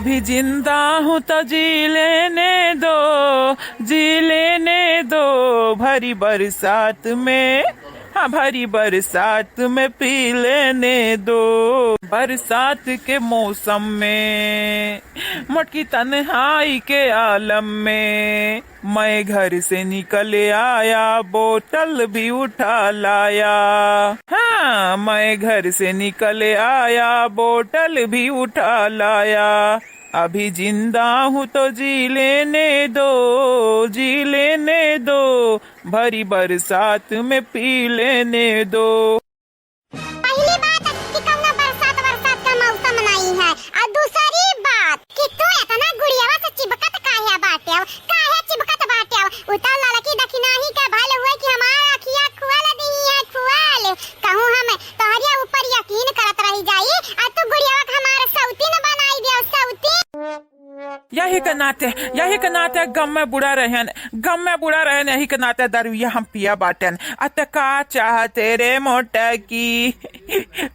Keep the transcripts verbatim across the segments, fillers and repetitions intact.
अभी जिंदा हूँ तो जी लेने दो, जी लेने दो, भरी बरसात में, हाँ, भरी बरसात में पी लेने दो। बरसात के मौसम में, मोटकी तन्हाई के आलम में, मैं घर से निकल आया, बोतल भी उठा लाया। हाँ, मैं घर से निकल आया, बोतल भी उठा लाया। अभी जिंदा हूँ तो जी लेने दो, जी लेने दो, भरी बरसात में पी लेने दो। पहली बात कि कौनो बरसात, बरसात का मौसम नहीं है, और दूसरी बात कि तू इतना गुड़ियावा से चिपकत काहे बाटे हो, काहे चिपकत बाटे हो? उ तो ललकी दखिनाही के भल हुए कि हमार अखिया खुअल दी है, खुअल। कहूँ हम तोहरिया ऊपर यकीन करत रही जाई, और तू गुड़ियावा के हमार सौतीन बनाई दियो, सौतीन। यही के नाते, यही के नाते गम में बुड़ा रहन, गम में बुड़ा रहन, यही के नाते दरुइया हम पिया बाटन। अत का चाहते रे मोटकी,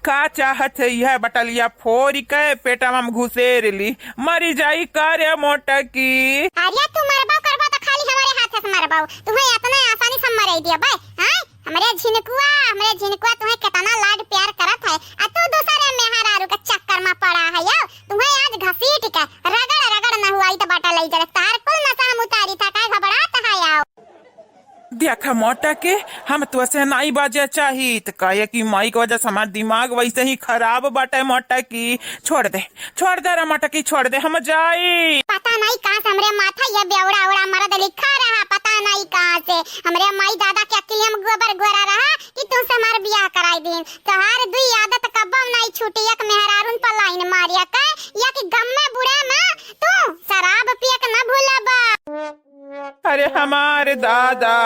का चाहत है यह बटलिया फोड़ के पेटवा में घुसेर ली, मरी जाई का रे मोटकी? अरे तू मरबो करबो तो खाली हमारे हाथ से मरबो, तुम्हें इतना आसानी से मरे दिया बे, हाँ? हमरे झिनकुआ, हमरे झिनकुआ तुम्हें कितना लाड प्यार करत है, आ तू दूसरे मेहरारू के चक्कर में पड़ा है यो। तुम्हें आज घसीट के रगड़ रगड़ नहुआइत बाटा लई जरे। तार कुल नशा हम उतारी था, काहे घबरात है यो? देख मोटकी, हम तोसे नाई बाजे चाहित, काहे कि माई के वजह से हमार दिमाग वैसे ही खराब बाटे मोटकी। छोड़ दे, छोड़ दे रे मोटकी, छोड़ दे, हम जाई। पता नहीं कहाँ से हमरे माथा ये बेवड़ा अवड़ा मरद लिखा रहा, पता नहीं कहाँ से। हमरे माई दादा के अकिल हम गोबर गोरा रहा कि तुमसे हमार बियाह कराई दीन। तोहार दुई आदत कब्बो नहीं छूटी, एक मेहरारून पर लाइन मारिया के, या कि गम में बुढ़े में तू शराब पिए के न भूलबा। अरे हमार दादा,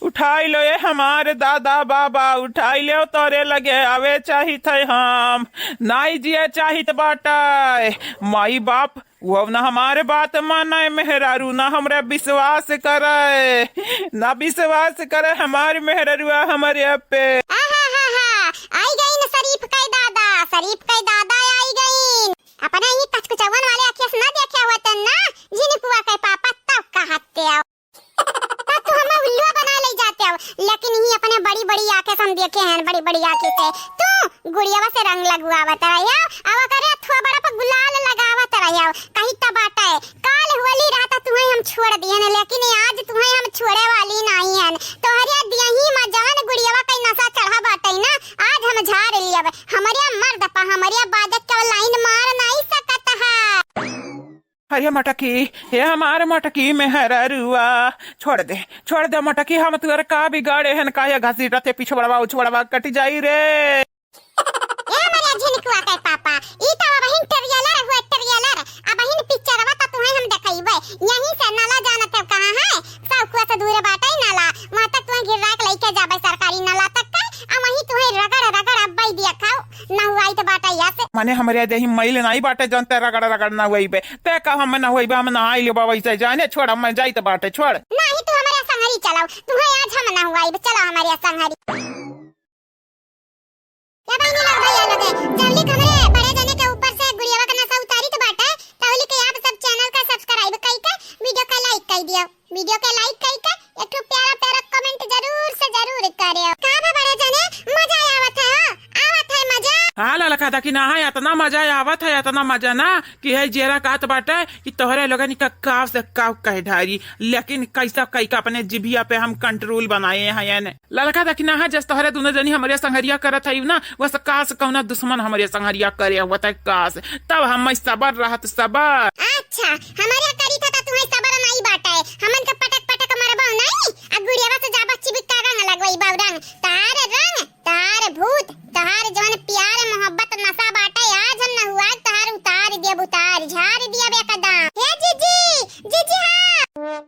उठाई लो ये हमार दादा बाबा, उठाई लो, तोरे लगे आवे चाहित है हम, नाई जिए चाहित बाटे। माई बाप वो ना हमारे बात माने, मेहरारू ना हमरा विश्वास करे, ना विश्वास करे हमार मेहरारुआ हमरे पे। आहा हा हा, आई गईन शरीफ के दादा, शरीफ के दादा आई गईन। अपने ही कचकुचवन वाले अखिया से ना देखे होते ना, झिनकुआ के पापा तब कहते हो। तब तू हमें उल्लुआ बना ले जाते हो, लेकिन ही अपने बड़ी बड़ी आंखें से हम देखे हैं, बड़ी बड़ी आंखें से। तू गुड़ियावा से रंग लगवावत रहे हो, अब करे थोबड़ा पर गुलाल लगावत रहे हो। कही तब बाटे, काल होली रहता तुम्हें हम छोड़ दिए न, लेकिन आज तुम्हें हम छोड़े वाली नहीं है। तोहरे दियही में जवन गुड़ियावा के नशा चढ़ा बाटे ना, आज हम झाड़ लियब। हमरे मर्द पर हमरे बाजत के लाइन मार नहीं सकत है। अरे मटकी, हे हमार मटकी मेहररुआ, छोड़ दे, छोड़ दे मटकी, हम तुअर का बिगाड़े हन, काहे घसीटत है पिछवड़वा उछवड़वा कट जाई रे। ए हमरे झिनकुआ के पापा, ई त अबहिन trailer हुए, trailer, अबहिन पिक्चरवा त तुहे हम देखइबे, यहीं से नला जानत है कहाँ है, सौ कुआ से दूर बाटे नला, वहाँ तक तुहे गिर्रा के लइके जाबे सरकारी नला तक के, आ वहीं तुहे रगड़ रगड़ अब्बई दिया खाओ, नहुआइत बाटे या से। माने हमरे देही मइल नाई बाटे, जौन ते रगड़ रगड़ नहुआइबे। ते का हम नहुआइबे, हम नहाई लेबा वैसे जाने, छोड़, हम जाइत बाटे, छोड़। नाही तू हमरे संगरी चलाओ, तुहे आज हम नहुआइबे, चलो हमरे संगरी। या बहिनी लोग, भैया लोग, जौली के हमरे बड़े जने के ऊपर से गुड़ियावा के नशा उतारी तो बाटे, तौली के आप सब channel का subscribe कई के video का like कई दियो। Video के like कई के एक ठो प्यारा प्यारा comment जरूर से जरूर करियो। का बा बड़े जने, मजा आवत है हो? आवत है मजा? हाँ ललका दखिनहा, इतना मजा आवत है, इतना मजा ना कि है जेरा कहत बाटे कि तोहरे लोगन का काव से काव कह ढारी, लेकिन कैसा कई का अपने जिभिया पे हम control बनाए हैं। ललका दखिनहा, जस तोहरे दुनो जनी हमरे संघरिया करत हई ना, वस कास कौना दुश्मन हमरे संघरिया करे होत है कास, तब हम सबर रहत सबर। अच्छा, हमरे करी था त तुहे सबर नाई बाटे, हमन के पटक पटक मरबो नाई, आ गुड़ियावा से जाबा चिबिक का रंग लगवई बाऊ रंग, तार रंग, तार भूत, तार जवन प्यार मोहब्बत नशा बाटे, आज हम नहुआ तार उतार दियब, उतार झाड़ दियब एकदम। हे जीजी, जीजी हाँ।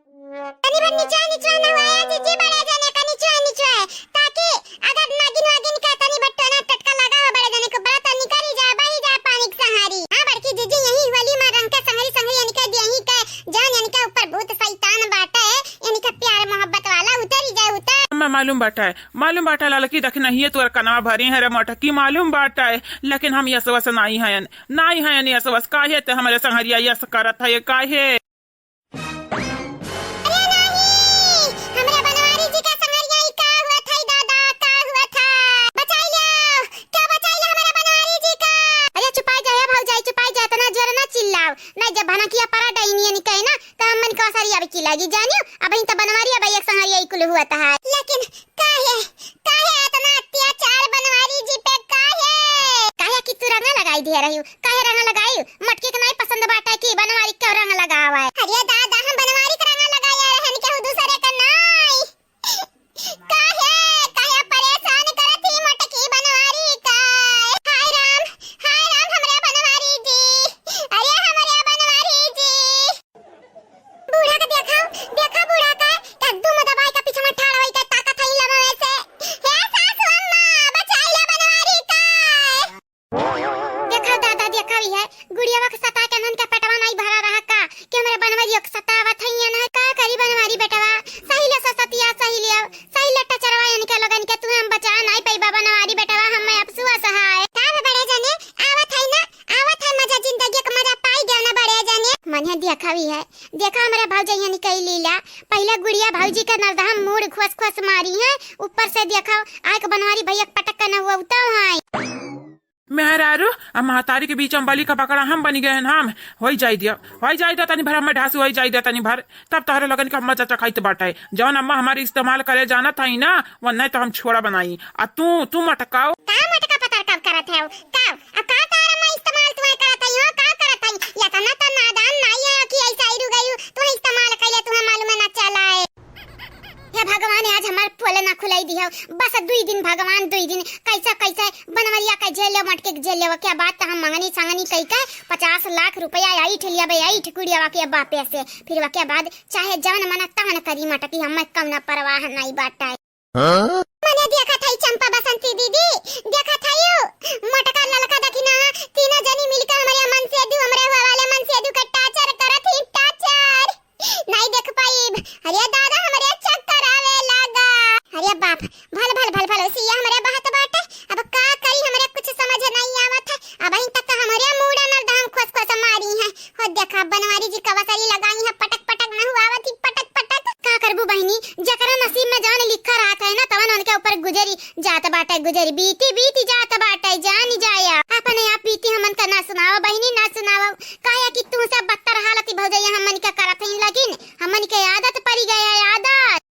तनी भर निचवा निचवा नहुआया जीजी, बड़े जने का निचवा निचवा, ताकि अगर नागिन वागिन का तनी भर टोना टटका लगा हो बड़े जने को, बड़ा तनी करी जा, बही जा पानी के सहारी। हाँ बड़की जीजी, यही होली में रंग के संगरी संगरी यानी के देही के मालूम बाटै, मालूम बाटै ललकी, दखिनहिए तोर कनवा भरी है रे मोटकी, मालूम बाटै, लेकिन हम यस वस नाई हयन, नाई हयन यस वस। काहे ते हमरे संगरिया यस करत है, काहे? अरे नाही, हमरा बनवारी जी का संगरिया ई का हुआ था दादा, का हुआ था? बचाई लो, का बचाई लो हमरा बनवारी जी का? अरे चुपाई जा, ए भौजाई, चुपाई जा, इतना जोर ना चिल्लाओ। नहीं, जब भनकिया परा डैनियन कहे ना, त हमन का सरी अब की लागी जानियो, अबहिं त बनवारी अब एक संगरिया ई कुल हुआ था। लेकिन काहे, काहे इतना अत्याचार बनवारी जी पे, काहे? काहे कि तू रंगा लगाई दिया रही, काहे रंगा लगाई? मटकी के नहीं पसंद बाटे कि बनवारी क्यों रंग लगावे? अरे दादा, हम बनवारी के रंग लगाए रहन, केहू दूसरे के नहीं। काहे, काहे परेशान करत ही मटकी बनवारी का? हाय राम, हाय राम, हमरे बनवारी जी, अरे हमरे बनवारी जी। बूढ़ा के देखा, देखा बूढ़ा का, एकदम दबाई के पीछे में ठाड़ होई के ताकत है लमवे से। हे सासु अम्मा, बचाई ले बनवारी का। देखा दादा, देखा भी है, गुड़ियावा के सता के नन के पेटवा नहीं भरा रहा का, कि हमरे बनवारियो के सतावत है ना, का करी बनवारी बेटवा, सही ले ससतिया, सही ले, सही ले टचरवा इनके लोगन के, तू हम बचा नहीं पैबा बनवारी बेटवा, हम मैं अब सुआ सहाय। का बे बड़े जने, आवत है ना, आवत है मजा, जिंदगी के मजा पाई गयो ना बड़े जने। मने देखा भी है, देखा हमरे भौजैया निकल लीला, पहले गुड़िया भौजी के नरदहम मूड़ खोस खोस मारी है, ऊपर से देखा आइक बनवारी भैया के पटक के न हुआ उताव है। मेहरारू, आ महतारी के बीच में बलि का बकरा हम बनी गए हैं, हम। होई जाई दिया, होई जाई दिया, तनी भर हम ढासू होई जाई दिया, तनी भर। तब तोहरे लोगन के हम मजा चखाइत बाटे। जौन अम्मा हमारी इस्तेमाल करे जानत हई ना, वो नहीं तो हम छोड़ा बनाई। आ तू, तू मटकाओ। का मटका पतर कब करत है? का? अब का तार अम्मा इस्तेमाल तुम्हें करत हई हो? का करत हई? इतना तो नादान नहीं है कि ऐसा ही रुगई तू इस्तेमाल कैले तुम्हें मालूम ना चला है। हे भगवान, आज हमार पोल ना खुलाई दिहो। बस दुई दिन भगवान, दुई दिन। कैसा, कैसा बनवरिया का झेल ले, मटके के झेल ले, वके बाद तो हम मंगनी संगनी कई के पचास लाख रुपया ऐठ लिया बे, ऐठ गुड़ियावा के बापे से। फिर वके बाद चाहे जवन मना तवन करी मटकी, हमें कौनो परवाह नहीं बाटे। हाँ? मने देखत हई चंपा बसंती दीदी, देखत हई उ मोटका ललका दखिना, तीनों जनी मिलके हमरे मनसेधु, हमरे हुआ वाले मनसेधु के टाचर करत ही, टाचर। नहीं देख पाइब। अरे दादा, हमरे चक्कर आवे लागा। अरे बाप, भल, भल, भल, भल, सिया हमरे बहत बाटे। अब का करी, हमरे कुछ समझ नहीं आवत है। अबहीं तक तो हमरे मूड़ा नरदहम खोस खोस मारी है। हो देखा, बनवारी जी कवा सरी लगाई है, पटक पटक न हुआवत ही, पटक पटक। का करबू बहिनी, जकरा नसीब में जवन लिखा रहत है ना, तवन उनके ऊपर गुजरी जात बाटे, गुजरी, बीती बीती जात बाटे, जान जाया। अपने आप बीती हमन का ना सुनावा बहिनी, ना सुनावा। काहे कि तू से बदतर हालत ही भौजैया हमन के करत हईं, लेकिन हमन के आदत पड़ी गया, आदत।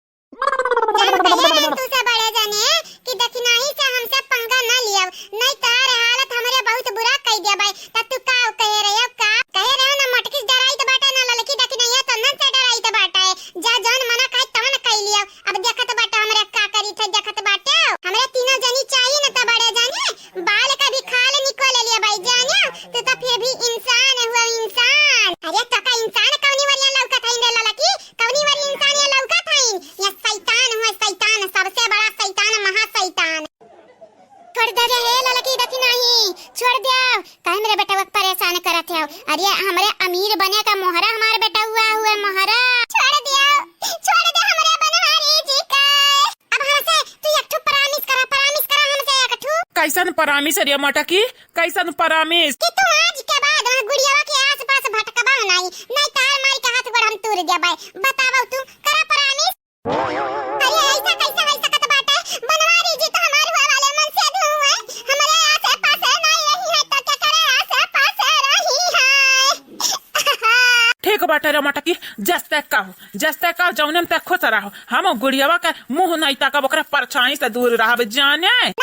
जान कहे तू से बड़े जने कि दखिनाही से हमसे पंगा न लियव, नहीं तार हालत हमरे बहुत बुरा कई देबे। त तू का कहे रहे, का कहे रहे ना, मोटकी डराइत बाटे ना ललकी दखिनैया तन्नन से डराइत बाटे। जा जौन मना कहे तवन कई लियव। अब देखत बाटे हमरे का करी थे, देखत बाटे हमरे तीनों जनी चाहिए न त बड़े जने बाल का भी खाल निकोल लिया भाई जानियो, तू तो फिर भी इंसान हुआ इंसान। अरे तो का इंसान कवनी वरिया लौकत हईन रे ललकी, कवनी वरी इंसान ये लौकत हईन? ये शैतान हुआ शैतान, सबसे बड़ा शैतान, महा शैतान। छोड़ दे रे हे ललकी दखिनाही, छोड़ दे। काहे मेरे बेटवा के परेशान करत है? अरे हमरे अमीर बने का मोहरा हमार बेटा हुआ हुआ मोहरा। छोड़ दियो, छोड़ दे हमरे बनवारी जी का। अब हमसे तू एक ठो promise करा, promise करा हमसे एक ठो। कैसन promise रे मोटकी, कैसन promise? कि तू आज के बाद वहाँ गुड़ियावा के आसपास भटकबा नहीं, नहीं तार माई के हाथ गोड़ हम तोड़ देबे। बतावा तू, करा promise। अरे ऐसा कैसे हो सकत बाटे? बनवारी जी तो हमार हुआ वाले मनसेधु है, हमरे आसे पासे नहीं रही है तो केकरे आसे पासे रही है? ठीक बाटे रे मोटकी, जस्ते कहो, जस्ते कहो, जौने में ते खुश रहो। हम गुड़ियावा के मुँह नहीं ताकब, ओकरे परछाई से दूर रहब, जाने? नहीं,